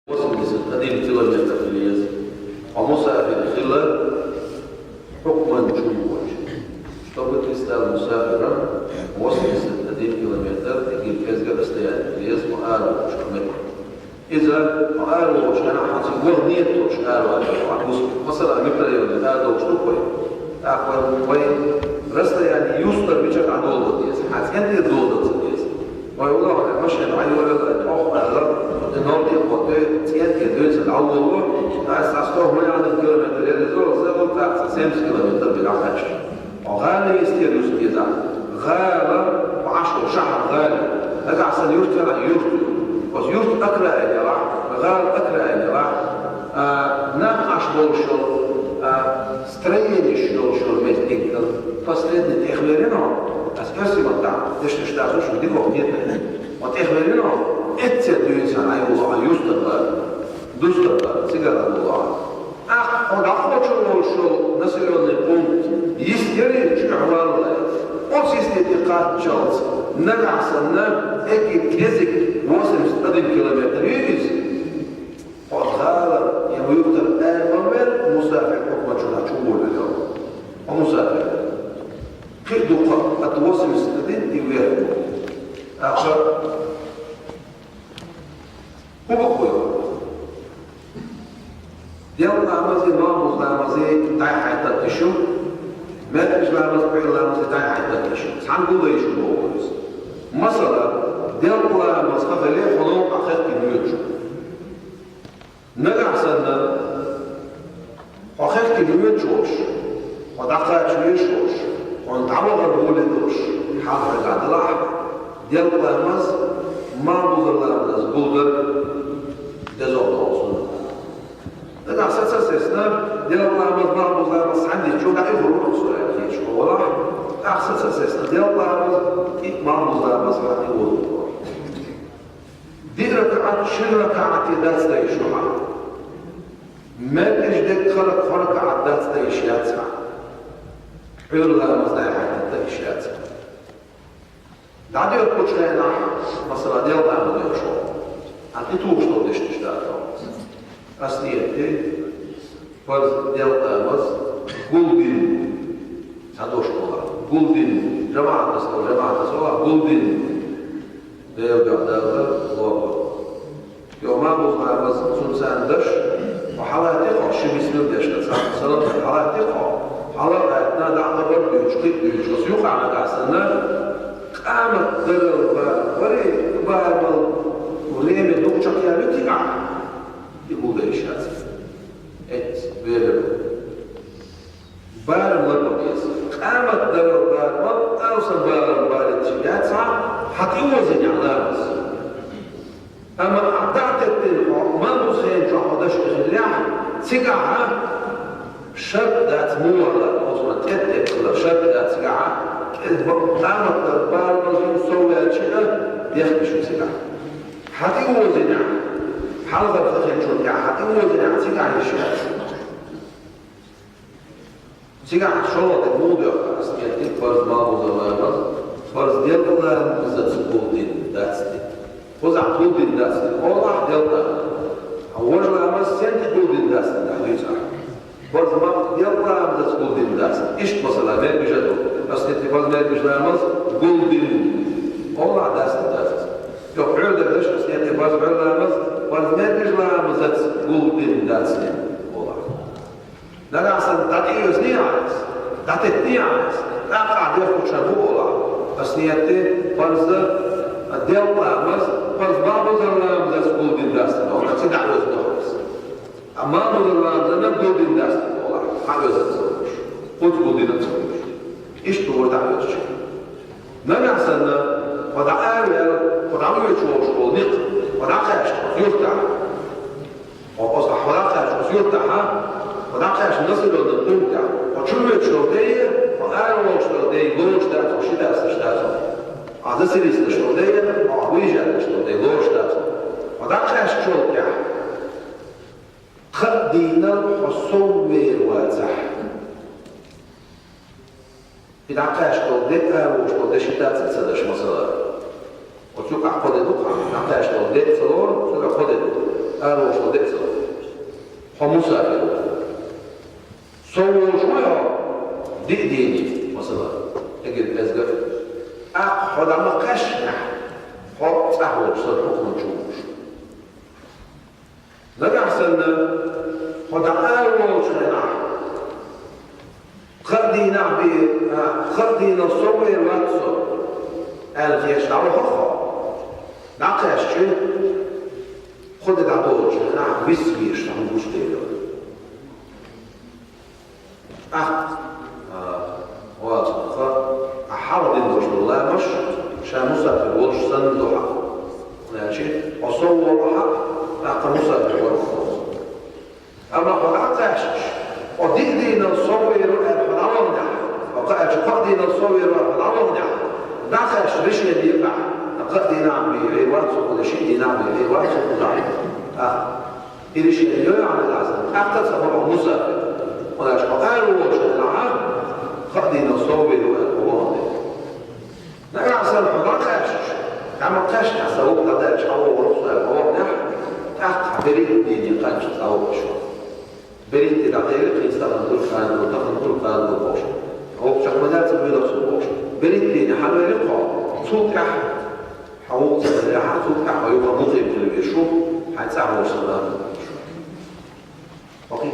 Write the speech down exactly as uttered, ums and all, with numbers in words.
восемьдесят один километр хила еза. Хьо мусафир хила, хьукман чу воацаш. Чтобы ты стал мусафиром, восемьдесят один километр, эггара кӀезига расстояние хила еза хьо араволча метте. Иза хьо араволча хана хьо цига ваха нийят долаш араваьлча хьо гуш. Масала, микрорайоне арадолаш ду-кх вай. ТӀаккха вай расстояние юстара мичара дӀадоладе деза, хьа цӀен тӀера доладе ца деза. Вай уллув машен дӀайолаелла, тӀох аьлла, и ноль декъо тӀе, цӀен тӀе дуьйцу дӀаволаву, аз цхьа сто, хӀун аьлла, километр яр иза, ца вала, тӀаккха цхьа семьдесят километр бе дӀакхаьчча. Хьо гӀала йисте юстара еза. ГӀала, хьо Ӏаш волу шахьар гӀала. Нагахь санна юрт велахь, юрт ю. Оцу юрт окраин елахь, гӀала окраин елахь. А, нах Ӏаш болуш йолу, а, строенеш йолуш йолу место дика. Последний тӀехвелина, ас оьрсийн маттахь дешнаш дацу шуна дика хетта. Ма тӀехвелина, эццахь дуьйцу хьан айволу хьан юстара бара, дустара бара, цигара а волу хьан. ТӀаккха хьо дӀакхочур волуш йолу населённый пункт йист яра чуьхь валлалц. Оцу йисте тӀе кхаччалц нагахь санна эггара кӀезиг восемьдесят один километр ю иза. Хьо гӀала я юртара ара ма вер, мусафир хьукман чу волавелла. Хьо мусафир. Кхин а дукха, от восемьдесят один и вверх. ТӀаккха хӀун бакъ вай? Делкъа ламазе, малхбуза ламазе дӀай-хьай тата йиш ю, маьркӀажа ламаз, пхьуьйра ламазе дӀай-хьай тата йиш ю. Цхьаьна гулдайта йиш ю боху иза. Масала, делкъа ламаз хан хиле хьо новкъахь хехкина воьдуш ву. Нагахь санна, хьо хехкина воьдуш волуш, хьо дӀакхача везаш волуш, хьуна дӀавахар гӀоле долуш хьал хьоьгахь далахь, делкъа ламаз, малхбузара ламаз гулдар деза хьуна суннат. Нагахь саца а сецна, делкъа ламаз, малхбуза ламаз цхьаьна диччо дӀа и гӀур ву со аьлла хеташ хьо валахь, нагахь саца а сецна, делкъа ламаз и малхбуза ламаз хьан и вон. Диъ ракаӀат шина ракаӀате дац дан йиш ю хьан. МаьркӀажа дерг кхо рак-, кхо ракаӀат дац дан йиш яц хьан. Пхьуьйра ламаз дӀай-хьай тата дан йиш яц хьан. ДӀадоьртучу хенахь, масала, делкъа ламаз доьхуш ву. Хьан тӀетухуш долу дешнаш дацахь. Ас нийят де, фарз делкъа ламаз гулдина. Цхьа дош олахь. Гулдина. ЖамаӀатаца, жамаӀатаца олахь, гулдина. Делан дуьхьа Далла лорур. Йо, малхбуза ламаз, цунна царна даш, хьо хьалатте хьо, ши бисмилла дешна, цхьа салам деш хьалатте хьо, хьала а гӀаьттина, дӀа а хабар дуьйцуш, кхин а дуьйцуш, оцу юкъахь нагахь санна, къамат дарал бар, баре, бармал, время дукха чекхъяьлла ю тӀехь, и гулдайта йиш яц. Эццахь, вер ву. Барам ларбан беза. Къамат дарал барам, алсам барам барийтича яцахь, хьан тӀеозийна ламаз. Амма хьан дӀа а теттина хьо, малхбуза хенчохь хьо даш хиллехь, цигахь шарт дац мугӀала, оцунах тӀе а теттина шарт дац цигахь, кӀезиг къамат дарал барам сов ваьлча а, дехкаш ю цигахь. Хьан тӀеозийна, хьалхара хан хилчул тӀаьхьа хьан тӀеозийна, цигахь йиш яц. Цигахь шолгӀа де муха доьху ас, кхетий, фарз малхбуза ламаз, фарз делкъа ламазаца гулдина дац те. Кхузахь гулдина дац те олахь, делкъа ламаз. Хьан важа ламаз сенца гулдина дац те, дӀадуьйцахь. Фарз ма-, делкъа ламазаца гулдина дац те. Иштта масала, маьркӀажа а ду. Ас, кхетий, фарз маьркӀажа ламаз гулдина олахь, дац те, дац те. Йо, пхьуьйра дерг даш, ас, кхетий, фарз пхьуьйра ламаз, фарз маьркӀажа ламазаца гулдина дац те олахь. Нагахь санна дӀатӀеоьзний ахь иза, дӀатеттаний ахь иза, тӀаккха ахь дехкучу хенахь хӀун олахь? Ас, кхетий, фарз делкъа ламаз, фарз малхбуза ламазаца гулдина дац те олахь, цига дӀаоьзна ду хьо иза. Амма малхбуза ламазана гулдина дац те олахь, хьан оьзна ца луш, кхуза гулдина ца луш. Иштта вара дӀаоьзучу. Нагахь санна, хьо дӀа араваьлла, хьо дӀавоьдуш волуш волу некъ, хьо дӀакхаьчна оцу юьртахь. Хьо оцу хьо дӀакхаьчна оцу юьртахь, хьо дӀакхаьчна населённый пунктехь, хьо чу воьдуш йолу де, хьо ара волуш йолу де лоруш дац, хьо ши дасташ дац. Хьо заселиться деш йолу де, хьо выезжать деш йолу де лоруш дац. Хьо дӀакхаьчначул тӀаьхьа, кхаа дийнал хьо сов вер вацахь. И дӀакхаьчна долу де, араволуш долу де ши дац ца даш, масала. Оцу юкъахь кхо де ду-кх, дӀакхаьчна долу де ца лору, цуьнан кхо де ду. Ара волуш хьо де а ца ву. Хьо мусафир ву. Сов волуш вуй хьо диъ дийне, масала, эггара кӀезга. ТӀаккха хьо дӀа ма кхаьчча, хьо цӀахь волчу санна хьукманча ву хьуна. Нагахь санна хьо дӀа ара волчу хенахь, кхаа дийнахь бен, а, кхаа дийнал сов вер вац со, аьлла, хеташ дӀавахара хьо. ДӀакхаьчча, кхо де дӀадолучу хенахь виса везаш цхьа хӀума гучудевлла. ТӀаккха, а, вацахь, ахь хьалха дина долуш долу ламаш, ша мусафир волуш санна ду хьан. Значит, хьо сов волу хьан, тӀаккха мусафир вара хьо. Амма хьо дӀакхаьчча, хьо диъ дийнал сов вер ву аьлла хьо дӀаваханехь, хьо кхаьчча, кхаа дийнал сов вер ву аьлла хьо дӀаваханехь, дӀакхаьчча решени ян ахь, кхаа дийнахь бен Ӏийр вац со, шиъ дийнахь бен Ӏийр вац со, ахь. И решени йо яхьанга лаьцна, тӀаккха ца хьо мусафир. Хьуна аьлча хьо ара волуш хенахь, кхаа дийнал сов вер ву аьлла хьо вахана. Нагахь санна хьо дӀакхаьчча, дӀа ма кхаьчча, сан вукху дӀадаьлча хьан вогӀур ву со аьлла хьо ваханехь, тӀаккха хьан берхӀитта дийне кхаьчча цӀа вогӀуш ву. БерхӀитта дӀахили, кхин стагана хуьлу кхана, тахана хуьлу кхана бохуш. Вокху чекх ма дац, ца буьйлу со бохуш. БерхӀитта дийне хьан велира хьо? Цул тӀаьхьа хьан вукху ца велахь, цул тӀаьхьа хьо юха мукъим хила везаш ву, хьайн цӀахь волуш санна. Окей,